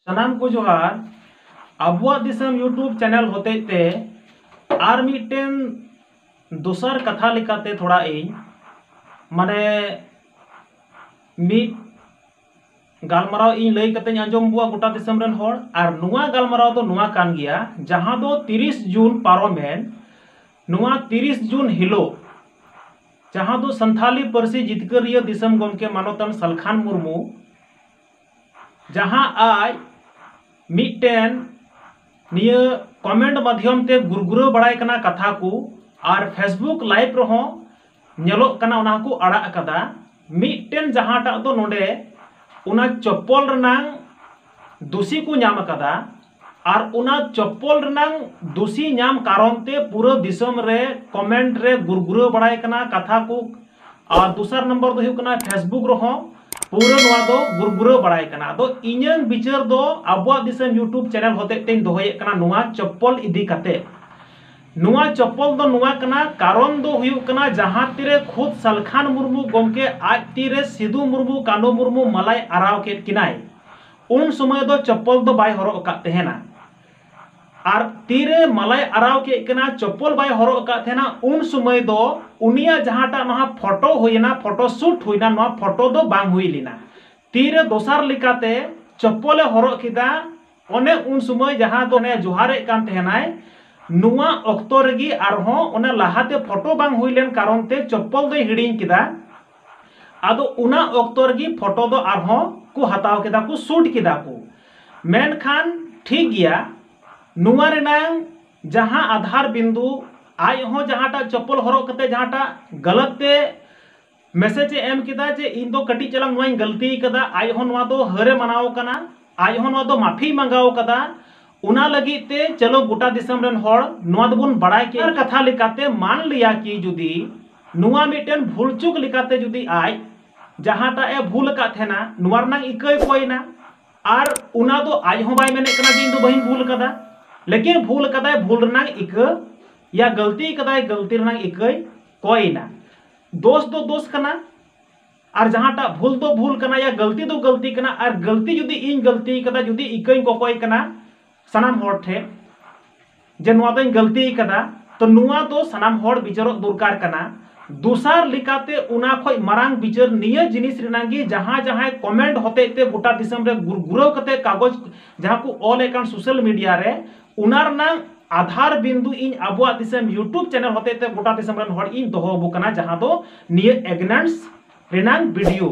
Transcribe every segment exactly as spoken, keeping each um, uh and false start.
ᱥᱟᱱᱟᱢ ᱠᱚ ᱡᱚᱦᱟᱨ᱾ ᱟᱵᱚᱣᱟᱜ ᱫᱤᱥᱚᱢ YouTube ᱪᱮᱱᱮᱞ ᱦᱚᱛᱮᱡ ᱛᱮ ᱟᱨ ᱢᱤᱫᱴᱮᱱ ᱫᱚᱥᱟᱨ ᱠᱟᱛᱷᱟ ᱞᱮᱠᱟᱛᱮ ᱛᱷᱚᱲᱟ ᱤᱧ, ᱢᱟᱱᱮ, ᱢᱤᱫ ᱜᱟᱞᱢᱟᱨᱟᱣ ᱤᱧ ᱞᱟᱹᱭ ᱠᱟᱛᱮᱧ ᱟᱸᱡᱚᱢ ᱵᱚᱣᱟ ᱜᱚᱴᱟ ᱫᱤᱥᱚᱢ ᱨᱮᱱ ᱦᱚᱲ᱾ ᱟᱨ ᱱᱚᱣᱟ ᱜᱟᱞᱢᱟᱨᱟᱣ ᱫᱚ ᱱᱚᱣᱟ ᱠᱟᱱ ᱜᱮᱭᱟ, ᱡᱟᱦᱟᱸ ᱫᱚ ᱛᱤᱨᱤᱥ ᱡᱩᱱ ᱯᱟᱨᱚᱢᱮᱱ, ᱱᱚᱣᱟ ᱛᱤᱨᱤᱥ ᱡᱩᱱ ᱦᱤᱞᱳᱜ ᱡᱟᱦᱟᱸ ᱫᱚ ᱥᱟᱱᱛᱷᱟᱞᱤ ᱯᱟᱹᱨᱥᱤ ᱡᱤᱛᱠᱟᱹᱨᱤᱭᱟᱹ ᱫᱤᱥᱚᱢ ᱜᱚᱢᱠᱮ ᱢᱟᱱᱚᱛᱟᱱ ᱥᱟᱞᱠᱷᱟᱱ ᱢᱩᱨᱢᱩ, ᱡᱟᱦᱟᱸ ᱟᱡ ᱢᱤᱫᱴᱮᱱ ᱱᱤᱭᱟᱹ ᱠᱚᱢᱮᱱᱴ ᱢᱟᱫᱽᱫᱷᱚᱢ ᱛᱮ ᱜᱩᱨᱜᱩᱨᱟᱹ ᱵᱟᱲᱟᱭ ᱠᱟᱱᱟ ᱠᱟᱛᱷᱟ ᱠᱚ, ᱟᱨ Facebook live ᱨᱮᱦᱚᱸ ᱧᱮᱞᱚᱜ ᱠᱟᱱᱟ, ᱚᱱᱟ ᱦᱚᱸᱠᱚ ᱟᱲᱟᱜ ᱟᱠᱟᱫᱟ᱾ ᱢᱤᱫᱴᱮᱱ ᱡᱟᱦᱟᱸᱴᱟᱜ ᱫᱚ ᱱᱚᱰᱮ ᱚᱱᱟ ᱪᱚᱯᱯᱚᱞ ᱨᱮᱱᱟᱝ ᱫᱩᱥᱤ ᱠᱚ ᱧᱟᱢ ᱟᱠᱟᱫᱟ, ᱟᱨ ᱚᱱᱟ ᱪᱚᱯᱯᱚᱞ ᱨᱮᱱᱟᱝ ᱫᱩᱥᱤ ᱧᱟᱢ ᱠᱟᱨᱚᱱ ᱛᱮ ᱯᱩᱨᱟᱹ ᱫᱤᱥᱚᱢ ᱨᱮ ᱠᱚᱢᱮᱱᱴ ᱨᱮ ᱜᱩᱨᱜᱩᱨᱟᱹ ᱵᱟᱲᱟᱭ ᱠᱟᱱᱟ ᱠᱟᱛᱷᱟ ᱠᱚ, ᱟᱨ ᱫᱚᱥᱟᱨ ᱱᱚᱢᱵᱚᱨ ᱫᱚ ᱦᱩᱭᱩᱜ ᱠᱟᱱᱟ, Facebook ᱨᱮᱦᱚᱸ ᱯᱩᱨᱟᱹ ᱱᱚᱣᱟ ᱫᱚ ᱜᱩᱨᱜᱩᱨᱟᱹ ᱵᱟᱲᱟᱭ ᱠᱟᱱᱟ᱾ ᱟᱫᱚ ᱤᱧᱟᱹᱝ ᱵᱤᱪᱟᱹᱨ ᱫᱚ ᱟᱵᱚᱣᱟᱜ ᱫᱤᱥᱚᱢ YouTube ᱪᱮᱱᱮᱞ ᱦᱚᱛᱮᱡ ᱛᱮᱧ ᱫᱚᱦᱚᱭᱮᱫ ᱠᱟᱱᱟ ᱱᱚᱣᱟ ᱪᱚᱯᱯᱚᱞ ᱤᱫᱤ ᱠᱟᱛᱮ᱾ ᱱᱚᱣᱟ ᱪᱚᱯᱯᱚᱞ ᱫᱚ ᱱᱚᱣᱟ ᱠᱟᱱᱟ, ᱠᱟᱨᱚᱱ ᱫᱚ ᱦᱩᱭᱩᱜ ᱠᱟᱱᱟ, ᱡᱟᱦᱟᱸ ᱛᱤᱨᱮ ᱠᱷᱩᱫ ᱥᱟᱞᱠᱷᱟᱱ ᱢᱩᱨᱢᱩ ᱜᱚᱢᱠᱮ ᱟᱡ ᱛᱤᱨᱮ ᱥᱤᱫᱩ ᱢᱩᱨᱢᱩ, ᱠᱟᱹᱱᱩ ᱢᱩᱨᱢᱩ ᱢᱟᱞᱟᱭ ᱟᱨᱟᱣ ᱠᱮᱫ ᱠᱤᱱᱟᱭ, ᱩᱱ ᱥᱚᱢᱚᱭ ᱫᱚ ᱪᱚᱯᱯᱚᱞ ᱫᱚ ᱵᱟᱭ ᱦᱚᱨᱚᱜ ᱟᱠᱟᱫ ᱛᱟᱦᱮᱱᱟ᱾ ᱟᱨ ᱛᱤᱨᱮ ᱢᱟᱞᱟᱭ ᱟᱨᱟᱣ ᱠᱮᱫ ᱠᱤᱱᱟ, ᱪᱚᱯᱯᱚᱞ ᱵᱟᱭ ᱦᱚᱨᱚᱜ ᱟᱠᱟᱫ ᱛᱟᱦᱮᱱᱟ, ᱩᱱ ᱥᱚᱢᱚᱭ ᱫᱚ ᱩᱱᱤᱭᱟᱜ ᱡᱟᱦᱟᱸᱴᱟᱜ ᱱᱚᱣᱟ ᱯᱷᱳᱴᱳ ᱦᱩᱭᱮᱱᱟ, ᱯᱷᱳᱴᱳ ᱥᱩᱴ ᱦᱩᱭᱱᱟ, ᱱᱚᱣᱟ ᱯᱷᱳᱴᱳ ᱫᱚ ᱵᱟᱝ ᱦᱩᱭ ᱞᱮᱱᱟ᱾ ᱛᱤᱨᱮ ᱫᱚᱥᱟᱨ ᱞᱮᱠᱟᱛᱮ ᱪᱚᱯᱯᱚᱞᱮ ᱦᱚᱨᱚᱜ ᱠᱮᱫᱟ, ᱚᱱᱮ ᱩᱱ ᱥᱚᱢᱚᱭ ᱡᱟᱦᱟᱸ ᱫᱚ ᱚᱱᱮ ᱡᱚᱦᱟᱨᱮᱫ ᱠᱟᱱ ᱛᱟᱦᱮᱱᱟᱭ, ᱱᱚᱣᱟ ᱚᱠᱛᱚ ᱨᱮᱜᱮ ᱟᱨᱦᱚᱸ ᱚᱱᱟ ᱞᱟᱦᱟᱛᱮ ᱯᱷᱳᱴᱳ ᱵᱟᱝ ᱦᱩᱭ ᱞᱮᱱ ᱠᱟᱨᱚᱱ ᱛᱮ ᱪᱚᱯᱯᱚᱞ ᱫᱚᱭ ᱦᱤᱲᱤᱧ ᱠᱮᱫᱟ᱾ ᱟᱫᱚ ᱚᱱᱟ ᱚᱠᱛᱚ ᱨᱮᱜᱮ ᱯᱷᱳᱴᱳ ᱫᱚ ᱟᱨᱦᱚᱸ ᱠᱚ ᱦᱟᱛᱟᱣ ᱠᱮᱫᱟ ᱠᱚ, ᱥᱩᱴ ᱠᱮᱫᱟ ᱠᱚ᱾ ᱢᱮᱱᱠᱷᱟᱱ ᱴᱷᱤᱠ ᱜᱮᱭᱟ, ᱱᱚᱣᱟ ᱨᱮᱱᱟᱝ ᱡᱟᱦᱟᱸ ᱟᱫᱷᱟᱨ ᱵᱤᱱᱫᱩ, ᱟᱡ ᱦᱚᱸ ᱡᱟᱦᱟᱸᱴᱟᱜ ᱪᱚᱯᱯᱚᱞ ᱦᱚᱨᱚᱜ ᱠᱟᱛᱮ ᱡᱟᱦᱟᱸᱴᱟᱜ ᱜᱟᱞᱟᱛ ᱛᱮ ᱢᱮᱥᱮᱡᱽ ᱮ ᱮᱢ ᱠᱮᱫᱟ ᱡᱮ ᱤᱧ ᱫᱚ ᱠᱟᱹᱴᱤᱡ ᱪᱟᱞᱟᱝ ᱱᱚᱣᱟᱧ ᱜᱟᱹᱞᱛᱤ ᱠᱟᱫᱟ, ᱟᱡ ᱦᱚᱸ ᱱᱚᱣᱟ ᱫᱚ ᱦᱟᱹᱨᱮ ᱢᱟᱱᱟᱣ ᱠᱟᱱᱟ, ᱟᱡ ᱦᱚᱸ ᱱᱚᱣᱟ ᱫᱚ ᱢᱟᱹᱯᱷᱤᱭ ᱢᱟᱸᱜᱟᱣ ᱠᱟᱫᱟ᱾ ᱚᱱᱟ ᱞᱟᱹᱜᱤᱫ ᱛᱮ ᱪᱚᱞᱚ ᱜᱚᱴᱟ ᱫᱤᱥᱚᱢ ᱨᱮᱱ ᱦᱚᱲ ᱱᱚᱣᱟ ᱫᱚᱵᱚᱱ ᱵᱟᱲᱟᱭ ᱠᱮᱫ᱾ ᱟᱨ ᱠᱟᱛᱷᱟ ᱞᱮᱠᱟᱛᱮ ᱢᱟᱱ ᱞᱤᱭᱟ ᱠᱤ ᱡᱩᱫᱤ ᱱᱚᱣᱟ ᱢᱤᱫᱴᱮᱱ ᱵᱷᱩᱞ ᱪᱩᱠ ᱞᱮᱠᱟᱛᱮ ᱡᱩᱫᱤ ᱟᱡ ᱡᱟᱦᱟᱸᱴᱟᱜ ᱮ ᱵᱷᱩᱞ ᱟᱠᱟᱫ ᱛᱟᱦᱮᱱᱟ, ᱱᱚᱣᱟ ᱨᱮᱱᱟᱜ ᱤᱠᱟᱹᱭ ᱠᱚᱭᱮᱱᱟ, ᱟᱨ ᱚᱱᱟ ᱫᱚ ᱟᱡ ᱦᱚᱸ ᱵᱟᱭ ᱢᱮᱱᱮᱫ ᱠᱟᱱᱟ ᱡᱮ ᱤᱧ ᱫᱚ ᱵᱟᱹᱧ ᱵᱷᱩᱞ ᱟᱠᱟᱫᱟ, ᱞᱮᱠᱤᱱ ᱵᱷᱩᱞ ᱟᱠᱟᱫᱟᱭ, ᱵᱷᱩᱞ ᱨᱮᱱᱟᱜ ᱤᱠᱟᱹ ᱭᱟ ᱜᱟᱹᱞᱛᱤ ᱟᱠᱟᱫᱟᱭ, ᱜᱟᱹᱞᱛᱤ ᱨᱮᱱᱟᱜ ᱤᱠᱟᱹᱭ ᱠᱚᱭᱮᱱᱟ᱾ ᱫᱳᱥ ᱫᱚ ᱫᱳᱥ ᱠᱟᱱᱟ, ᱟᱨ ᱡᱟᱦᱟᱸᱴᱟᱜ ᱵᱷᱩᱞ ᱫᱚ ᱵᱷᱩᱞ ᱠᱟᱱᱟ ᱭᱟ ᱜᱟᱹᱞᱛᱤ ᱫᱚ ᱜᱟᱹᱞᱛᱤ ᱠᱟᱱᱟ, ᱟᱨ ᱜᱟᱹᱞᱛᱤ ᱡᱩᱫᱤ ᱤᱧ ᱜᱟᱹᱞᱛᱤ ᱠᱟᱫᱟ, ᱡᱩᱫᱤ ᱤᱠᱟᱹᱧ ᱠᱚᱠᱚᱭ ᱠᱟᱱᱟ ᱥᱟᱱᱟᱢ ᱦᱚᱲ ᱴᱷᱮᱱ ᱡᱮ ᱱᱚᱣᱟ ᱫᱚᱧ ᱜᱟᱹᱞᱛᱤ ᱠᱟᱫᱟ, ᱛᱚ ᱱᱚᱣᱟ ᱫᱚ ᱥᱟᱱᱟᱢ ᱦᱚᱲ ᱵᱤᱪᱟᱹᱨᱚᱜ ᱫᱚᱨᱠᱟᱨ ᱠᱟᱱᱟ᱾ ᱫᱚᱥᱟᱨ ᱞᱮᱠᱟᱛᱮ ᱚᱱᱟ ᱠᱷᱚᱡ ᱢᱟᱨᱟᱝ ᱵᱤᱪᱟᱹᱨ ᱱᱤᱭᱟᱹ ᱡᱤᱱᱤᱥ ᱨᱮᱱᱟᱜ ᱜᱮ, ᱡᱟᱦᱟᱸ ᱡᱟᱦᱟᱸᱭ ᱠᱚᱢᱮᱱᱴ ᱦᱚᱛᱮᱡ ᱛᱮ ᱜᱚᱴᱟ ᱫᱤᱥᱚᱢ ᱨᱮ ᱜᱩᱨ- ᱜᱩᱨᱟᱹᱣ ᱠᱟᱛᱮ ᱠᱟᱜᱚᱡᱽ ᱡᱟᱦᱟᱸ ᱠᱚ ᱚᱞᱮᱫ ᱠᱟᱱ ᱥᱳᱥᱟᱞ ᱢᱤᱰᱤᱭᱟ ᱨᱮ, ᱚᱱᱟ ᱨᱮᱱᱟᱜ ᱟᱫᱷᱟᱨ ᱵᱤᱱᱫᱩ ᱤᱧ ᱟᱵᱚᱣᱟᱜ ᱫᱤᱥᱚᱢ YouTube ᱪᱮᱱᱮᱞ ᱦᱚᱛᱮᱡ ᱛᱮ ᱜᱚᱴᱟ ᱫᱤᱥᱚᱢ ᱨᱮᱱ ᱦᱚᱲ ᱤᱧ ᱫᱚᱦᱚ ᱟᱵᱚ ᱠᱟᱱᱟ, ᱡᱟᱦᱟᱸ ᱫᱚ ᱱᱤᱭᱟᱹ ᱮᱜᱽᱱᱮᱱᱥ ᱨᱮᱱᱟᱝ ᱵᱷᱤᱰᱤᱭᱳ᱾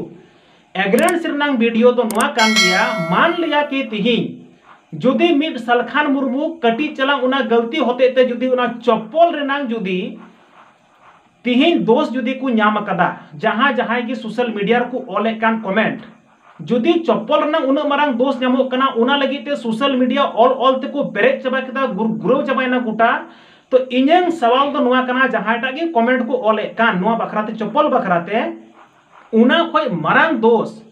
ᱮᱜᱽᱱᱮᱱᱥ ᱨᱮᱱᱟᱝ ᱵᱷᱤᱰᱤᱭᱳ ᱫᱚ ᱱᱚᱣᱟ ᱠᱟᱱ ᱜᱮᱭᱟ, ᱢᱟᱱ ᱞᱤᱭᱟ ᱠᱤ ᱛᱤᱦᱤᱧ ᱡᱩᱫᱤ ᱢᱤᱫ ᱥᱟᱞᱠᱷᱟᱱ ᱢᱩᱨᱢᱩ ᱠᱟᱹᱴᱤᱡ ᱪᱟᱞᱟᱝ ᱚᱱᱟ ᱜᱟᱹᱞᱛᱤ ᱦᱚᱛᱮᱡ ᱛᱮ ᱡᱩᱫᱤ ᱚᱱᱟ ᱪᱚᱯᱯᱚᱞ ᱨᱮᱱᱟᱝ ᱡᱩᱫᱤ ᱛᱤᱦᱤᱧ ᱫᱳᱥ ᱡᱩᱫᱤ ᱠᱚ ᱧᱟᱢ ᱟᱠᱟᱫᱟ, ᱡᱟᱦᱟᱸ ᱡᱟᱦᱟᱸᱭ ᱜᱮ ᱥᱳᱥᱟᱞ ᱢᱤᱰᱤᱭᱟ ᱨᱮᱠᱚ ᱚᱞᱮᱫ ᱠᱟᱱ ᱠᱚᱢᱮᱱᱴ, ᱡᱩᱫᱤ ᱪᱚᱯᱯᱚᱞ ᱨᱮᱱᱟᱝ ᱩᱱᱟᱹᱜ ᱢᱟᱨᱟᱝ ᱫᱳᱥ ᱧᱟᱢᱚᱜ ᱠᱟᱱᱟ, ᱚᱱᱟ ᱞᱟᱹᱜᱤᱫ ᱛᱮ ᱥᱳᱥᱟᱞ ᱢᱤᱰᱤᱭᱟ ᱚᱞ ᱚᱞ ᱛᱮᱠᱚ ᱯᱮᱨᱮᱡ ᱪᱟᱵᱟ ᱠᱮᱫᱟ, ᱜᱩᱨ- ᱜᱩᱨᱟᱹᱣ ᱪᱟᱵᱟᱭᱮᱱᱟ ᱜᱚᱴᱟ, ᱛᱚ ᱤᱧᱟᱹᱝ ᱥᱟᱣᱟᱞ ᱫᱚ ᱱᱚᱣᱟ ᱠᱟᱱᱟ, ᱡᱟᱦᱟᱸᱭᱴᱟᱜ ᱜᱮ ᱠᱚᱢᱮᱱᱴ ᱠᱚ ᱚᱞᱮᱫ ᱠᱟᱱ ᱱᱚᱣᱟ ᱵᱟᱠᱷᱨᱟᱛᱮ, ᱪᱚᱯᱯᱚᱞ ᱵᱟᱠᱷᱨᱟᱛᱮ, ᱚᱱᱟ ᱠᱷᱚᱡ ᱢᱟᱨᱟᱝ ᱫᱳᱥ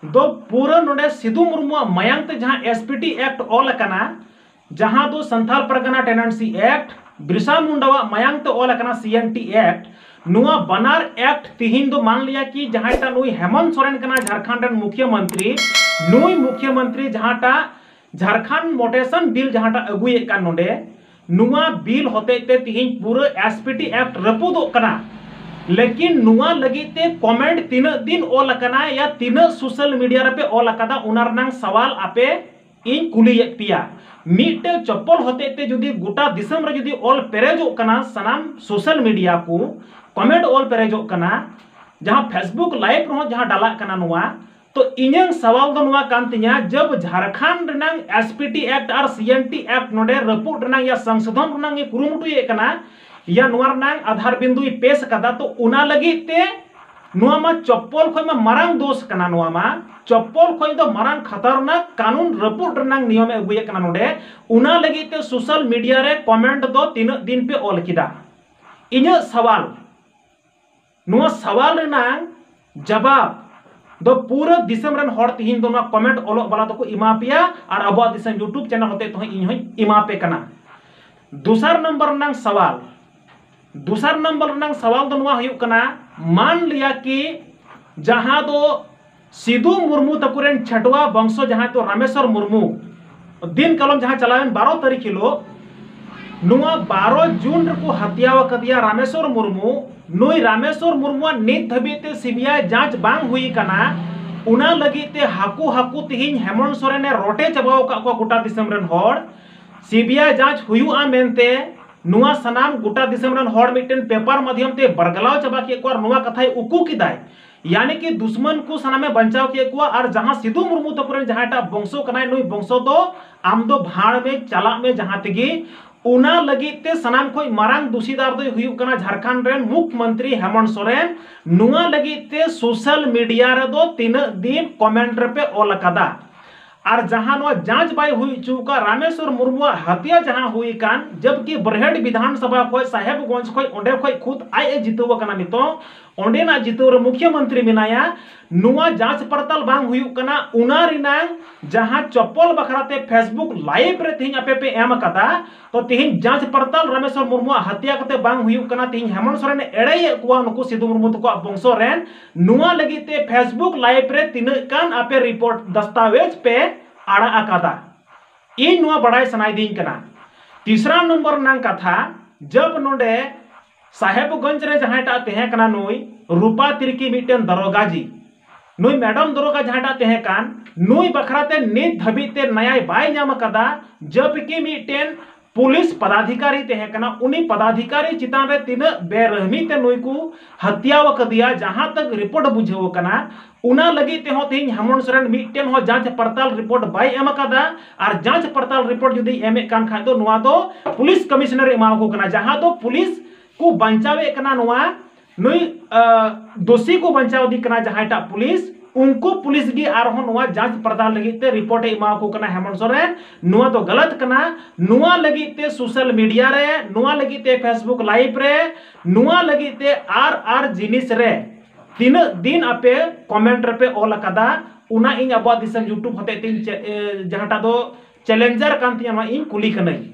ᱫᱚ ᱯᱩᱨᱟᱹ ᱱᱚᱰᱮ ᱥᱤᱫᱩ ᱢᱩᱨᱢᱩᱣᱟᱜ ᱢᱟᱭᱟᱝ ᱛᱮ ᱡᱟᱦᱟᱸ S P T Act ᱚᱞ ᱟᱠᱟᱱᱟ, ᱡᱟᱦᱟᱸ ᱫᱚ ᱥᱟᱱᱛᱟᱞ ᱯᱟᱨᱜᱟᱱᱟ Tenancy Act, ᱵᱤᱨᱥᱟ ᱢᱩᱱᱰᱟᱣᱟᱜ ᱢᱟᱭᱟᱝ ᱛᱮ ᱚᱞ ᱟᱠᱟᱱᱟ C N T Act, ᱱᱚᱣᱟ ᱵᱟᱱᱟᱨ act ᱛᱤᱦᱤᱧ ᱫᱚ ᱢᱟᱱ ᱞᱤᱭᱟ ᱠᱤ ᱡᱟᱦᱟᱸᱭᱴᱟᱜ ᱱᱩᱭ ᱦᱮᱢᱚᱱᱛ ᱥᱚᱨᱮᱱ ᱠᱟᱱᱟ ᱡᱷᱟᱲᱠᱷᱚᱸᱰ ᱨᱮᱱ ᱢᱩᱠᱷᱭᱟᱹ ᱢᱚᱱᱛᱨᱤ, ᱱᱩᱭ ᱢᱩᱠᱷᱭᱟᱹ ᱢᱚᱱᱛᱨᱤ ᱡᱟᱦᱟᱸᱴᱟᱜ ᱡᱷᱟᱲᱠᱷᱚᱸᱰ ᱢᱳᱴᱮᱥᱚᱱ ᱵᱤᱞ ᱡᱟᱦᱟᱸᱴᱟᱜ ᱟᱹᱜᱩᱭᱮᱫ ᱠᱟᱱ ᱱᱚᱰᱮ, ᱱᱚᱣᱟ ᱵᱤᱞ ᱦᱚᱛᱮᱡ ᱛᱮ ᱛᱤᱦᱤᱧ ᱯᱩᱨᱟᱹ S P T Act ᱨᱟᱹᱯᱩᱫᱚᱜ ᱠᱟᱱᱟ᱾ ᱞᱮᱠᱤᱱ ᱱᱚᱣᱟ ᱞᱟᱹᱜᱤᱫ ᱛᱮ ᱠᱚᱢᱮᱱᱴ ᱛᱤᱱᱟᱹᱜ ᱫᱤᱱ ᱚᱞ ᱟᱠᱟᱱᱟ ᱭᱟ ᱛᱤᱱᱟᱹᱜ ᱥᱳᱥᱟᱞ ᱢᱤᱰᱤᱭᱟ ᱨᱮᱯᱮ ᱚᱞ ᱟᱠᱟᱫᱟ, ᱚᱱᱟ ᱨᱮᱱᱟᱝ ᱥᱟᱣᱟᱞ ᱟᱯᱮ ᱤᱧ ᱠᱩᱞᱤᱭᱮᱫ ᱯᱮᱭᱟ᱾ ᱢᱤᱫᱴᱮᱡ ᱪᱚᱯᱯᱚᱞ ᱦᱚᱛᱮᱡ ᱛᱮ ᱡᱩᱫᱤ ᱜᱚᱴᱟ ᱫᱤᱥᱚᱢ ᱨᱮ ᱡᱩᱫᱤ ᱚᱞ ᱯᱮᱨᱮᱡᱚᱜ ᱠᱟᱱᱟ, ᱥᱟᱱᱟᱢ ᱥᱳᱥᱟᱞ ᱢᱤᱰᱤᱭᱟ ᱠᱚ ᱠᱚᱢᱮᱱᱴ ᱚᱞ ᱯᱮᱨᱮᱡᱚᱜ ᱠᱟᱱᱟ, ᱡᱟᱦᱟᱸ Facebook live ᱨᱮᱦᱚᱸ ᱡᱟᱦᱟᱸ ᱰᱟᱞᱟᱜ ᱠᱟᱱᱟ ᱱᱚᱣᱟ, ᱛᱚ ᱤᱧᱟᱹᱝ ᱥᱟᱣᱟᱞ ᱫᱚ ᱱᱚᱣᱟ ᱠᱟᱱ ᱛᱤᱧᱟ, ᱡᱟᱵ ᱡᱷᱟᱲᱠᱷᱚᱸᱰ ᱨᱮᱱᱟᱝ S P T Act ᱟᱨ C N T Act ᱱᱚᱰᱮ ᱨᱟᱹᱯᱩᱫ ᱨᱮᱱᱟᱝ ᱭᱟ ᱥᱚᱝᱥᱳᱫᱷᱚᱱ ᱨᱮᱱᱟᱝ ᱮ ᱠᱩᱨᱩᱢᱩᱴᱩᱭᱮᱫ ᱠᱟᱱᱟ, ᱭᱟ ᱱᱚᱣᱟ ᱨᱮᱱᱟᱝ ᱟᱫᱷᱟᱨ ᱵᱤᱱᱫᱩᱭ ᱯᱮᱥ ᱟᱠᱟᱫᱟ, ᱛᱚ ᱚᱱᱟ ᱞᱟᱹᱜᱤᱫ ᱛᱮ ᱱᱚᱣᱟ ᱢᱟ ᱪᱚᱯᱯᱚᱞ ᱠᱷᱚᱱ ᱢᱟ ᱢᱟᱨᱟᱝ ᱫᱳᱥ ᱠᱟᱱᱟ, ᱱᱚᱣᱟ ᱢᱟ ᱪᱚᱯᱯᱚᱞ ᱠᱷᱚᱱ ᱫᱚ ᱢᱟᱨᱟᱝ ᱠᱷᱟᱛᱟᱨᱱᱟᱠ ᱠᱟᱹᱱᱩᱱ ᱨᱟᱹᱯᱩᱫ ᱨᱮᱱᱟᱝ ᱱᱤᱭᱚᱢᱮ ᱟᱹᱜᱩᱭᱮᱫ ᱠᱟᱱᱟ ᱱᱚᱰᱮ᱾ ᱚᱱᱟ ᱞᱟᱹᱜᱤᱫ ᱛᱮ ᱥᱳᱥᱟᱞ ᱢᱤᱰᱤᱭᱟ ᱨᱮ ᱠᱚᱢᱮᱱᱴ ᱫᱚ ᱛᱤᱱᱟᱹᱜ ᱫᱤᱱ ᱯᱮ ᱚᱞ ᱠᱮᱫᱟ? ᱤᱧᱟᱹᱜ ᱥᱟᱣᱟᱞ, ᱱᱚᱣᱟ ᱥᱟᱣᱟᱞ ᱨᱮᱱᱟᱝ ᱡᱟᱵᱟᱵ ᱫᱚ ᱯᱩᱨᱟᱹ ᱫᱤᱥᱚᱢ ᱨᱮᱱ ᱦᱚᱲ ᱛᱤᱦᱤᱧ ᱫᱚ ᱱᱚᱣᱟ ᱠᱚᱢᱮᱱᱴ ᱚᱞᱚᱜ ᱵᱟᱞᱟ ᱫᱚᱠᱚ ᱮᱢᱟ ᱯᱮᱭᱟ ᱟᱨ ᱟᱵᱚᱣᱟᱜ ᱫᱤᱥᱚᱢ YouTube ᱪᱮᱱᱮᱞ ᱦᱚᱛᱮᱡ ᱛᱮᱦᱚᱸ ᱤᱧ ᱦᱚᱸᱧ ᱮᱢᱟ ᱯᱮ ᱠᱟᱱᱟ᱾ ᱫᱚᱥᱟᱨ ᱱᱚᱢᱵᱚᱨ ᱨᱮᱱᱟᱝ ᱥᱟᱣᱟᱞ, ᱫᱚᱥᱟᱨ ᱱᱚᱢᱵᱚᱨ ᱨᱮᱱᱟᱝ ᱥᱟᱣᱟᱞ ᱫᱚ ᱱᱚᱣᱟ ᱦᱩᱭᱩᱜ ᱠᱟᱱᱟ, ᱢᱟᱱ ᱞᱤᱭᱟ ᱠᱤ ᱡᱟᱦᱟᱸ ᱫᱚ ᱥᱤᱫᱩ ᱢᱩᱨᱢᱩ ᱛᱟᱠᱚ ᱨᱮᱱ ᱪᱷᱟᱹᱴᱣᱟ ᱵᱚᱝᱥᱚ, ᱡᱟᱦᱟᱸᱭ ᱫᱚ ᱨᱟᱢᱮᱥᱣᱚᱨ ᱢᱩᱨᱢᱩ, ᱫᱤᱱ ᱠᱟᱞᱚᱢ ᱡᱟᱦᱟᱸ ᱪᱟᱞᱟᱣᱮᱱ ᱵᱟᱨᱚ ᱛᱟᱹᱨᱤᱠᱷ ᱦᱤᱞᱳᱜ, ᱱᱚᱣᱟ ᱵᱟᱨᱚ ᱡᱩᱱ ᱨᱮᱠᱚ ᱦᱟᱛᱭᱟᱣ ᱟᱠᱟᱫᱮᱭᱟ ᱨᱟᱢᱮᱥᱣᱚᱨ ᱢᱩᱨᱢᱩ᱾ ᱱᱩᱭ ᱨᱟᱢᱮᱥᱣᱚᱨ ᱢᱩᱨᱢᱩᱣᱟᱜ ᱱᱤᱛ ᱫᱷᱟᱹᱵᱤᱡ ᱛᱮ ᱥᱤᱵᱤᱟᱭ ᱡᱟᱸᱪ ᱵᱟᱝ ᱦᱩᱭ ᱟᱠᱟᱱᱟ᱾ ᱚᱱᱟ ᱞᱟᱹᱜᱤᱫ ᱛᱮ ᱦᱟᱹᱠᱩ ᱦᱟᱹᱠᱩ ᱛᱮᱦᱮᱧ ᱦᱮᱢᱚᱱᱛ ᱥᱚᱨᱮᱱᱮ ᱨᱚᱴᱮ ᱪᱟᱵᱟᱣ ᱟᱠᱟᱫ ᱠᱚᱣᱟ ᱜᱚᱴᱟ ᱫᱤᱥᱚᱢ ᱨᱮᱱ ᱦᱚᱲ᱾ ᱥᱤᱵᱤᱟᱭ ᱡᱟᱸᱪ ᱦᱩᱭᱩᱜᱼᱟ ᱢᱮᱱᱛᱮ ᱱᱚᱣᱟ ᱥᱟᱱᱟᱢ ᱜᱚᱴᱟ ᱫᱤᱥᱚᱢ ᱨᱮᱱ ᱦᱚᱲ ᱢᱤᱫᱴᱮᱱ ᱯᱮᱯᱟᱨ ᱢᱟᱫᱽᱫᱷᱚᱢ ᱛᱮ ᱵᱟᱨᱜᱟᱞᱟᱣ ᱪᱟᱵᱟ ᱠᱮᱫ ᱠᱚᱣᱟ ᱟᱨ ᱱᱚᱣᱟ ᱠᱟᱛᱷᱟᱭ ᱩᱠᱩ ᱠᱮᱫᱟᱭ᱾ ᱭᱟᱱᱤ ᱠᱤ ᱫᱩᱥᱢᱟᱱ ᱠᱚ ᱥᱟᱱᱟᱢᱮ ᱵᱟᱧᱪᱟᱣ ᱠᱮᱫ ᱠᱚᱣᱟ ᱟᱨ ᱡᱟᱦᱟᱸ ᱥᱤᱫᱩ ᱢᱩᱨᱢᱩ ᱛᱟᱠᱚ ᱨᱮᱱ ᱡᱟᱦᱟᱸᱭᱴᱟᱜ ᱵᱚᱝᱥᱚ ᱠᱟᱱᱟᱭ, ᱱᱩᱭ ᱵᱚᱝᱥᱚ ᱫᱚ ᱟᱢ ᱫᱚ ᱵᱷᱟᱲ ᱢᱮ, ᱪᱟᱞᱟᱜ ᱢᱮ ᱡᱟᱦᱟᱸ ᱛᱮᱜᱮ᱾ ᱚᱱᱟ ᱞᱟᱹᱜᱤᱫ ᱛᱮ ᱥᱟᱱᱟᱢ ᱠᱷᱚᱱ ᱢᱟᱨᱟᱝ ᱫᱩᱥᱤᱫᱟᱨ ᱫᱚᱭ ᱦᱩᱭᱩᱜ ᱠᱟᱱᱟ ᱡᱷᱟᱲᱠᱷᱚᱸᱰ ᱨᱮᱱ ᱢᱩᱠᱷᱭᱚᱢᱚᱱᱛᱨᱤ ᱦᱮᱢᱚᱱᱛ ᱥᱚᱨᱮᱱ᱾ ᱱᱚᱣᱟ ᱞᱟᱹᱜᱤᱫ ᱛᱮ ᱥᱳᱥᱟᱞ ᱢᱤᱰᱤᱭᱟ ᱨᱮᱫᱚ ᱛᱤᱱᱟᱹᱜ ᱫᱤᱱ ᱠᱚᱢᱮᱱᱴ ᱨᱮᱯᱮ ᱚᱞ ᱟᱠᱟᱫᱟ? ᱟᱨ ᱡᱟᱦᱟᱸ ᱱᱚᱣᱟ ᱡᱟᱸᱪ ᱵᱟᱭ ᱦᱩᱭ ᱦᱚᱪᱚ ᱟᱠᱟᱫ ᱨᱟᱢᱮᱥᱣᱚᱨ ᱢᱩᱨᱢᱩᱣᱟᱜ ᱦᱟᱛᱭᱟ ᱡᱟᱦᱟᱸ ᱦᱩᱭ ᱟᱠᱟᱱ, ᱡᱚᱵᱠᱤ ᱵᱚᱨᱦᱮᱴ ᱵᱤᱫᱷᱟᱱ ᱥᱚᱵᱷᱟ ᱠᱷᱚᱱ, ᱥᱟᱦᱮᱵᱽᱜᱚᱸᱡᱽ ᱠᱷᱚᱱ, ᱚᱸᱰᱮ ᱠᱷᱚᱱ ᱠᱷᱩᱫ ᱟᱡ ᱮ ᱡᱤᱛᱟᱹᱣ ᱟᱠᱟᱱᱟ, ᱱᱤᱛᱚᱜ ᱚᱸᱰᱮᱱᱟᱜ ᱡᱤᱛᱟᱹᱣ ᱨᱮ ᱢᱩᱠᱷᱭᱚᱢᱚᱱᱛᱨᱤ ᱢᱮᱱᱟᱭᱟ᱾ ᱱᱚᱣᱟ ᱡᱟᱸᱪ ᱯᱟᱲᱛᱟᱞ ᱵᱟᱝ ᱦᱩᱭᱩᱜ ᱠᱟᱱᱟ, ᱚᱱᱟ ᱨᱮᱱᱟᱝ ᱡᱟᱦᱟᱸ ᱪᱚᱯᱚᱞ ᱵᱟᱠᱷᱨᱟ ᱛᱮ Facebook live ᱨᱮ ᱛᱮᱦᱮᱧ ᱟᱯᱮ ᱯᱮ ᱮᱢ ᱟᱠᱟᱫᱟ, ᱛᱚ ᱛᱮᱦᱮᱧ ᱡᱟᱸᱪ ᱯᱟᱲᱛᱟᱞ ᱨᱟᱢᱮᱥᱣᱚᱨ ᱢᱩᱨᱢᱩᱣᱟᱜ ᱦᱟᱛᱭᱟ ᱠᱟᱛᱮ ᱵᱟᱝ ᱦᱩᱭᱩᱜ ᱠᱟᱱᱟ, ᱛᱮᱦᱮᱧ ᱦᱮᱢᱚᱱᱛ ᱥᱚᱨᱮᱱ ᱮ ᱮᱲᱮᱭᱮᱫ ᱠᱚᱣᱟ ᱱᱩᱠᱩ ᱥᱤᱫᱩ ᱢᱩᱨᱢᱩ ᱛᱟᱠᱚᱣᱟᱜ ᱵᱚᱝᱥᱚ ᱨᱮᱱ᱾ ᱱᱚᱣᱟ ᱞᱟᱹᱜᱤᱫ ᱛᱮ Facebook live ᱨᱮ ᱛᱤᱱᱟᱹᱜ ᱜᱟᱱ ᱟᱯᱮ ᱨᱤᱯᱳᱨᱴ ᱫᱟᱥᱛᱟᱣᱮᱡᱽ ᱯᱮ ᱟᱲᱟᱜ ᱟᱠᱟᱫᱟ? ᱤᱧ ᱱᱚᱣᱟ ᱵᱟᱲᱟᱭ ᱥᱟᱱᱟᱭᱮᱫᱤᱧ ᱠᱟᱱᱟ᱾ ᱛᱤᱥᱨᱟ ᱱᱚᱢᱵᱚᱨ ᱨᱮᱱᱟᱝ ᱠᱟᱛᱷᱟ, ᱡᱟᱵ ᱱᱚᱰᱮ ᱥᱟᱦᱮᱵᱽᱜᱚᱸᱡᱽ ᱨᱮ ᱡᱟᱦᱟᱸᱭᱴᱟᱜ ᱛᱟᱦᱮᱸ ᱠᱟᱱᱟ ᱱᱩᱭ ᱨᱩᱯᱟ ᱛᱤᱨᱠᱤ, ᱢᱤᱫᱴᱮᱱ ᱫᱟᱨᱚᱜᱟ ᱡᱤ, ᱱᱩᱭ ᱢᱮᱰᱟᱢ ᱫᱟᱨᱚᱜᱟ ᱡᱟᱦᱟᱸᱭᱴᱟᱜ ᱛᱟᱦᱮᱸ ᱠᱟᱱ, ᱱᱩᱭ ᱵᱟᱠᱷᱨᱟ ᱛᱮ ᱱᱤᱛ ᱫᱷᱟᱹᱵᱤᱡ ᱛᱮ ᱱᱟᱭᱟᱭ ᱵᱟᱭ ᱧᱟᱢ ᱟᱠᱟᱫᱟ᱾ ᱡᱟᱵᱠᱤ ᱢᱤᱫᱴᱮᱱ ᱯᱩᱞᱤᱥ ᱯᱚᱫᱟᱫᱷᱤᱠᱟᱨᱤ ᱛᱟᱦᱮᱸ ᱠᱟᱱᱟ, ᱩᱱᱤ ᱯᱚᱫᱟᱫᱷᱤᱠᱟᱨᱤ ᱪᱮᱛᱟᱱ ᱨᱮ ᱛᱤᱱᱟᱹᱜ ᱵᱮᱨᱚᱦᱢᱤ ᱛᱮ ᱱᱩᱭ ᱠᱚ ᱦᱟᱛᱭᱟᱣ ᱟᱠᱟᱫᱮᱭᱟ, ᱡᱟᱦᱟᱸ ᱛᱟᱠ ᱨᱤᱯᱳᱨᱴ ᱵᱩᱡᱷᱟᱹᱣ ᱟᱠᱟᱱᱟ, ᱚᱱᱟ ᱞᱟᱹᱜᱤᱫ ᱛᱮᱦᱚᱸ ᱛᱮᱦᱮᱧ ᱦᱮᱢᱚᱱᱛ ᱥᱚᱨᱮᱱ ᱢᱤᱫᱴᱮᱱ ᱦᱚᱸ ᱡᱟᱸᱪ ᱯᱟᱲᱛᱟᱞ ᱨᱤᱯᱳᱨᱴ ᱵᱟᱭ ᱮᱢ ᱟᱠᱟᱫᱟ᱾ ᱟᱨ ᱡᱟᱸᱪ ᱯᱟᱲᱛᱟᱞ ᱨᱤᱯᱳᱨᱴ ᱡᱩᱫᱤ ᱮᱢᱮᱫ ᱠᱟᱱ ᱠᱷᱟᱡ ᱫᱚ ᱱᱚᱣᱟ ᱫᱚ ᱯᱩᱞᱤᱥ ᱠᱚᱢᱤᱥᱚᱱᱟᱨ ᱮ ᱮᱢᱟᱣᱟᱠᱚ ᱠᱟᱱᱟ, ᱡᱟᱦᱟᱸ ᱫᱚ ᱯᱩᱞᱤᱥ ᱠᱚ ᱵᱟᱧᱪᱟᱣᱮᱫ ᱠᱟᱱᱟ ᱱᱚᱣᱟ ᱱᱩᱭ, ᱟ, ᱫᱳᱥᱤ ᱠᱚ ᱵᱟᱧᱪᱟᱣ ᱤᱫᱤ ᱠᱟᱱᱟ ᱡᱟᱦᱟᱸᱭᱴᱟᱜ ᱯᱩᱞᱤᱥ, ᱩᱱᱠᱩ ᱯᱩᱞᱤᱥ ᱜᱮ ᱟᱨᱦᱚᱸ ᱱᱚᱣᱟ ᱡᱟᱸᱪ ᱯᱟᱲᱛᱟᱞ ᱞᱟᱹᱜᱤᱫ ᱛᱮ ᱨᱤᱯᱳᱨᱴ ᱮ ᱮᱢᱟᱣᱟᱠᱚ ᱠᱟᱱᱟ ᱦᱮᱢᱚᱱᱛ ᱥᱚᱨᱮᱱ᱾ ᱱᱚᱣᱟ ᱫᱚ ᱜᱟᱞᱟᱛ ᱠᱟᱱᱟ᱾ ᱱᱚᱣᱟ ᱞᱟᱹᱜᱤᱫ ᱛᱮ ᱥᱳᱥᱟᱞ ᱢᱤᱰᱤᱭᱟ ᱨᱮ, ᱱᱚᱣᱟ ᱞᱟᱹᱜᱤᱫ ᱛᱮ Facebook live ᱨᱮ, ᱱᱚᱣᱟ ᱞᱟᱹᱜᱤᱫ ᱛᱮ ᱟᱨ ᱟᱨ ᱡᱤᱱᱤᱥ ᱨᱮ ᱛᱤᱱᱟᱹᱜ ᱫᱤᱱ ᱟᱯᱮ ᱠᱚᱢᱮᱱᱴ ᱨᱮᱯᱮ ᱚᱞ ᱟᱠᱟᱫᱟ, ᱚᱱᱟ ᱤᱧ ᱟᱵᱚᱣᱟᱜ ᱫᱤᱥᱚᱢ YouTube ᱦᱚᱛᱮᱡ ᱛᱮ ᱤᱧ ᱪᱮ-, ᱮ, ᱡᱟᱦᱟᱸᱴᱟᱜ ᱫᱚ ᱪᱮᱞᱮᱧᱡᱟᱨ ᱠᱟᱱ ᱛᱤᱧᱟ, ᱱᱚᱣᱟ ᱤᱧ ᱠᱩᱞᱤ ᱠᱟᱹᱱᱟᱹᱧ᱾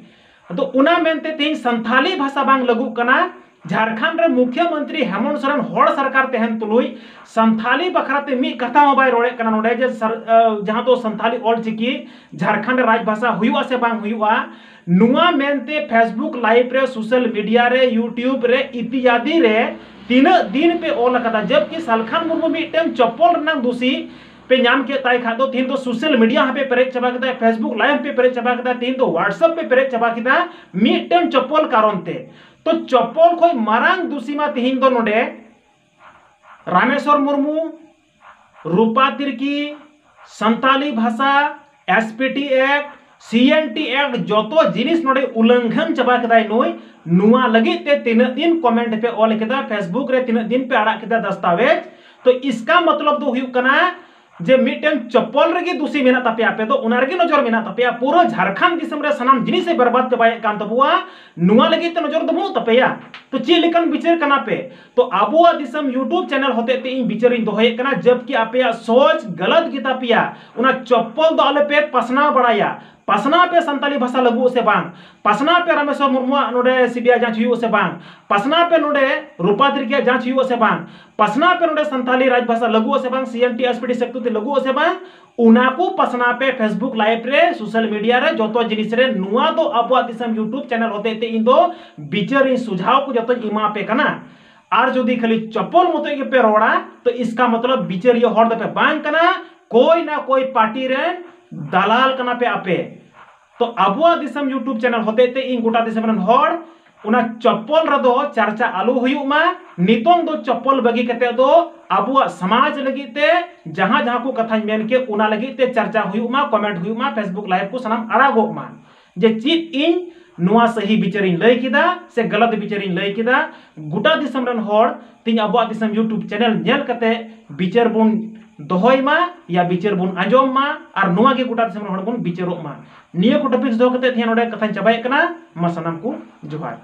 ᱟᱫᱚ ᱚᱱᱟ ᱢᱮᱱᱛᱮ ᱛᱮᱦᱮᱧ ᱥᱟᱱᱛᱷᱟᱞᱤ ᱵᱷᱟᱥᱟ ᱵᱟᱝ ᱞᱟᱹᱜᱩᱜ ᱠᱟᱱᱟ, ᱡᱷᱟᱲᱠᱷᱚᱸᱰ ᱨᱮ ᱢᱩᱠᱷᱭᱟᱹ ᱢᱚᱱᱛᱨᱤ ᱦᱮᱢᱚᱱᱛ ᱥᱚᱨᱮᱱ ᱦᱚᱲ ᱥᱚᱨᱠᱟᱨ ᱛᱟᱦᱮᱱ ᱛᱩᱞᱩᱡ ᱥᱟᱱᱛᱷᱟᱞᱤ ᱵᱟᱠᱷᱨᱟ ᱛᱮ ᱢᱤᱫ ᱠᱟᱛᱷᱟ ᱦᱚᱸ ᱵᱟᱭ ᱨᱚᱲᱮᱫ ᱠᱟᱱᱟ ᱱᱚᱰᱮ, ᱡᱮ ᱥᱟᱨ-, ᱟ, ᱡᱟᱦᱟᱸ ᱫᱚ ᱥᱟᱱᱛᱷᱟᱞᱤ ᱚᱞ ᱪᱤᱠᱤ ᱡᱷᱟᱲᱠᱷᱚᱸᱰ ᱨᱮ ᱨᱟᱡᱽ ᱵᱷᱟᱥᱟ ᱦᱩᱭᱩᱜᱼᱟ ᱥᱮ ᱵᱟᱝ ᱦᱩᱭᱩᱜᱼᱟ᱾ ᱱᱚᱣᱟ ᱢᱮᱱᱛᱮ Facebook live ᱨᱮ, social media ᱨᱮ, YouTube ᱨᱮ ᱤᱛᱤᱭᱟᱫᱤ ᱨᱮ ᱛᱤᱱᱟᱹᱜ ᱫᱤᱱ ᱯᱮ ᱚᱞ ᱟᱠᱟᱫᱟ, ᱡᱚᱵᱠᱤ ᱥᱟᱞᱠᱷᱟᱱ ᱢᱩᱨᱢᱩ ᱢᱤᱫᱴᱮᱱ ᱪᱚᱯᱚᱞ ᱨᱮᱱᱟᱜ ᱫᱩᱥᱤ ᱯᱮ ᱧᱟᱢ ᱠᱮᱫ ᱛᱟᱭ ᱠᱷᱟᱱ ᱫᱚ, ᱛᱤᱦᱤᱧ ᱫᱚ social media ᱦᱚᱸᱯᱮ ᱯᱮᱨᱮᱡ ᱪᱟᱵᱟ ᱠᱮᱫᱟ, Facebook live ᱯᱮ ᱯᱮᱨᱮᱡ ᱪᱟᱵᱟ ᱠᱮᱫᱟ, ᱛᱤᱦᱤᱧ ᱫᱚ WhatsApp ᱯᱮ ᱯᱮᱨᱮᱡ ᱪᱟᱵᱟ ᱠᱮᱫᱟ ᱢᱤᱫᱴᱮᱱ ᱪᱚᱯᱚᱞ ᱠᱟᱨᱚᱱ ᱛᱮ᱾ ᱛᱚ ᱪᱚᱯᱚᱞ ᱠᱷᱚᱱ ᱢᱟᱨᱟᱝ ᱫᱩᱥᱤ ᱢᱟ ᱛᱤᱦᱤᱧ ᱫᱚ ᱱᱚᱰᱮ ᱨᱟᱢᱮᱥᱣᱚᱨ ᱢᱩᱨᱢᱩ, ᱨᱩᱯᱟ ᱛᱤᱨᱠᱤ, ᱥᱟᱱᱛᱟᱞᱤ ᱵᱷᱟᱥᱟ, S P T Act, C N T Act, ᱡᱚᱛᱚ ᱡᱤᱱᱤᱥ ᱱᱚᱰᱮ ᱩᱞᱞᱚᱝᱜᱷᱚᱱ ᱪᱟᱵᱟ ᱠᱮᱫᱟᱭ ᱱᱩᱭ᱾ ᱱᱚᱣᱟ ᱞᱟᱹᱜᱤᱫ ᱛᱮ ᱛᱤᱱᱟᱹᱜ ᱫᱤᱱ comment ᱯᱮ ᱚᱞ ᱠᱮᱫᱟ, Facebook ᱨᱮ ᱛᱤᱱᱟᱹᱜ ᱫᱤᱱ ᱯᱮ ᱟᱲᱟᱜ ᱠᱮᱫᱟ ᱫᱟᱥᱛᱟᱣᱮᱡᱽ, ᱛᱚ ᱤᱥᱠᱟ ᱢᱚᱛᱞᱚᱵ ᱫᱚ ᱦᱩᱭᱩᱜ ᱠᱟᱱᱟ ᱡᱮ ᱢᱤᱫᱴᱮᱱ ᱪᱚᱯᱚᱞ ᱨᱮᱜᱮ ᱫᱩᱥᱤ ᱢᱮᱱᱟᱜ ᱛᱟᱯᱮᱭᱟ, ᱟᱯᱮ ᱫᱚ ᱚᱱᱟ ᱨᱮᱜᱮ ᱱᱚᱡᱚᱨ ᱢᱮᱱᱟᱜ ᱛᱟᱯᱮᱭᱟ᱾ ᱯᱩᱨᱟᱹ ᱡᱷᱟᱲᱠᱷᱚᱸᱰ ᱫᱤᱥᱚᱢ ᱨᱮ ᱥᱟᱱᱟᱢ ᱡᱤᱱᱤᱥ ᱮ ᱵᱮᱨᱵᱟᱫ ᱪᱟᱵᱟᱭᱮᱫ ᱠᱟᱱ ᱛᱟᱵᱚᱣᱟ, ᱱᱚᱣᱟ ᱞᱟᱹᱜᱤᱫ ᱛᱮ ᱱᱚᱡᱚᱨ ᱫᱚ ᱵᱟᱹᱱᱩᱜ ᱛᱟᱯᱮᱭᱟ᱾ ᱛᱚ ᱪᱮᱫ ᱞᱮᱠᱟᱱ ᱵᱤᱪᱟᱹᱨ ᱠᱟᱱᱟ ᱯᱮ? ᱛᱚ ᱟᱵᱚᱣᱟᱜ ᱫᱤᱥᱚᱢ YouTube channel ᱦᱚᱛᱮᱡ ᱛᱮ ᱤᱧ ᱵᱤᱪᱟᱹᱨᱤᱧ ᱫᱚᱦᱚᱭᱮᱫ ᱠᱟᱱᱟ, ᱡᱚᱵᱠᱤ ᱟᱯᱮᱭᱟᱜ ᱥᱚᱪ ᱜᱟᱞᱟᱛ ᱜᱮᱛᱟ ᱯᱮᱭᱟ, ᱚᱱᱟ ᱪᱚᱯᱯᱚᱞ ᱫᱚ ᱟᱞᱚ ᱯᱮ ᱯᱟᱥᱱᱟᱣ ᱵᱟᱲᱟᱭᱟ᱾ ᱯᱟᱥᱱᱟᱣ ᱯᱮ ᱥᱟᱱᱛᱟᱞᱤ ᱵᱷᱟᱥᱟ ᱞᱟᱹᱜᱩᱜ ᱥᱮ ᱵᱟᱝ, ᱯᱟᱥᱱᱟᱣ ᱯᱮ ᱨᱟᱢᱮᱥᱣᱚᱨ ᱢᱩᱨᱢᱩᱣᱟᱜ ᱱᱚᱰᱮ C B I ᱡᱟᱸᱪ ᱦᱩᱭᱩᱜ ᱥᱮ ᱵᱟᱝ, ᱯᱟᱥᱱᱟᱣ ᱯᱮ ᱱᱚᱰᱮ ᱨᱩᱯᱟ ᱛᱤᱨᱠᱤᱭᱟᱜ ᱡᱟᱸᱪ ᱦᱩᱭᱩᱜ ᱥᱮ ᱵᱟᱝ, ᱯᱟᱥᱱᱟᱣ ᱯᱮ ᱱᱚᱰᱮ ᱥᱟᱱᱛᱟᱞᱤ ᱨᱟᱡᱽ ᱵᱷᱟᱥᱟ ᱞᱟᱹᱜᱩᱜ ᱥᱮ ᱵᱟᱝ, C N T S P T Act ᱛᱮ ᱞᱟᱹᱜᱩᱜ ᱥᱮ ᱵᱟᱝ, ᱚᱱᱟ ᱠᱚ ᱯᱟᱥᱱᱟᱣ ᱯᱮ Facebook live ᱨᱮ, social media ᱨᱮ, ᱡᱚᱛᱚ ᱡᱤᱱᱤᱥ ᱨᱮ᱾ ᱱᱚᱣᱟ ᱫᱚ ᱟᱵᱚᱣᱟᱜ ᱫᱤᱥᱚᱢ YouTube channel ᱦᱚᱛᱮᱡ ᱛᱮ ᱤᱧ ᱫᱚ ᱵᱤᱪᱟᱹᱨᱤᱧ, ᱥᱩᱡᱷᱟᱣ ᱠᱚ ᱡᱚᱛᱚᱧ ᱮᱢᱟ ᱯᱮ ᱠᱟᱱᱟ᱾ ᱟᱨ ᱡᱩᱫᱤ ᱠᱷᱟᱹᱞᱤ ᱪᱚᱯᱚᱞ ᱢᱚᱛᱚᱡ ᱜᱮᱯᱮ ᱨᱚᱲᱟ, ᱛᱚ ᱤᱥᱠᱟ ᱢᱚᱛᱞᱚᱵ ᱵᱤᱪᱟᱹᱨᱤᱭᱟᱹ ᱦᱚᱲ ᱫᱚᱯᱮ ᱵᱟᱝ ᱠᱟᱱᱟ, ᱠᱳᱭ ᱱᱟ ᱠᱳᱭ ᱯᱟᱨᱴᱤ ᱨᱮᱱ ᱫᱟᱞᱟᱞ ᱠᱟᱱᱟ ᱯᱮ ᱟᱯᱮ᱾ ᱛᱚ ᱟᱵᱚᱣᱟᱜ ᱫᱤᱥᱚᱢ YouTube channel ᱦᱚᱛᱮᱡ ᱛᱮ ᱤᱧ ᱜᱚᱴᱟ ᱫᱤᱥᱚᱢ ᱨᱮᱱ ᱦᱚᱲ ᱚᱱᱟ ᱪᱚᱯᱯᱚᱞ ᱨᱮᱫᱚ ᱪᱟᱨᱪᱟ ᱟᱞᱚ ᱦᱩᱭᱩᱜ ᱢᱟ᱾ ᱱᱤᱛᱚᱝ ᱫᱚ ᱪᱚᱯᱯᱚᱞ ᱵᱟᱹᱜᱤ ᱠᱟᱛᱮ ᱫᱚ ᱟᱵᱚᱣᱟᱜ ᱥᱚᱢᱟᱡᱽ ᱞᱟᱹᱜᱤᱫ ᱛᱮ ᱡᱟᱦᱟᱸ ᱡᱟᱦᱟᱸ ᱠᱚ ᱠᱟᱛᱷᱟᱧ ᱢᱮᱱ ᱠᱮᱫ, ᱚᱱᱟ ᱞᱟᱹᱜᱤᱫ ᱛᱮ ᱪᱟᱨᱪᱟ ᱦᱩᱭᱩᱜ ᱢᱟ, comment ᱦᱩᱭᱩᱜ ᱢᱟ, Facebook live ᱠᱚ ᱥᱟᱱᱟᱢ ᱟᱲᱟᱜᱚᱜ ᱢᱟ᱾ ᱡᱮ ᱪᱮᱫ ᱤᱧ ᱱᱚᱣᱟ ᱥᱟᱹᱦᱤ ᱵᱤᱪᱟᱹᱨᱤᱧ ᱞᱟᱹᱭ ᱠᱮᱫᱟ ᱥᱮ ᱜᱟᱞᱟᱛ ᱵᱤᱪᱟᱹᱨᱤᱧ ᱞᱟᱹᱭ ᱠᱮᱫᱟ, ᱜᱚᱴᱟ ᱫᱤᱥᱚᱢ ᱨᱮᱱ ᱦᱚᱲ ᱛᱮᱦᱮᱧ ᱟᱵᱚᱣᱟᱜ ᱫᱤᱥᱚᱢ YouTube channel ᱧᱮᱞ ᱠᱟᱛᱮ ᱵᱤᱪᱟᱹᱨ ᱵᱚᱱ ᱫᱚᱦᱚᱭ ᱢᱟ, ᱭᱟ ᱵᱤᱪᱟᱹᱨ ᱵᱚᱱ ᱟᱸᱡᱚᱢ ᱢᱟ, ᱟᱨ ᱱᱚᱣᱟ ᱜᱮ ᱜᱚᱴᱟ ᱫᱤᱥᱚᱢ ᱨᱮᱱ ᱦᱚᱲ ᱵᱚᱱ ᱵᱤᱪᱟᱹᱨᱚᱜ ᱢᱟ᱾ ᱱᱤᱭᱟᱹ ᱠᱚ topics ᱫᱚᱦᱚ ᱠᱟᱛᱮ ᱛᱮᱦᱮᱧ ᱱᱚᱰᱮ ᱠᱟᱛᱷᱟᱧ ᱪᱟᱵᱟᱭᱮᱫ ᱠᱟᱱᱟ᱾ ᱢᱟ ᱥᱟᱱᱟᱢ ᱠᱚ ᱡᱚᱦᱟᱨ᱾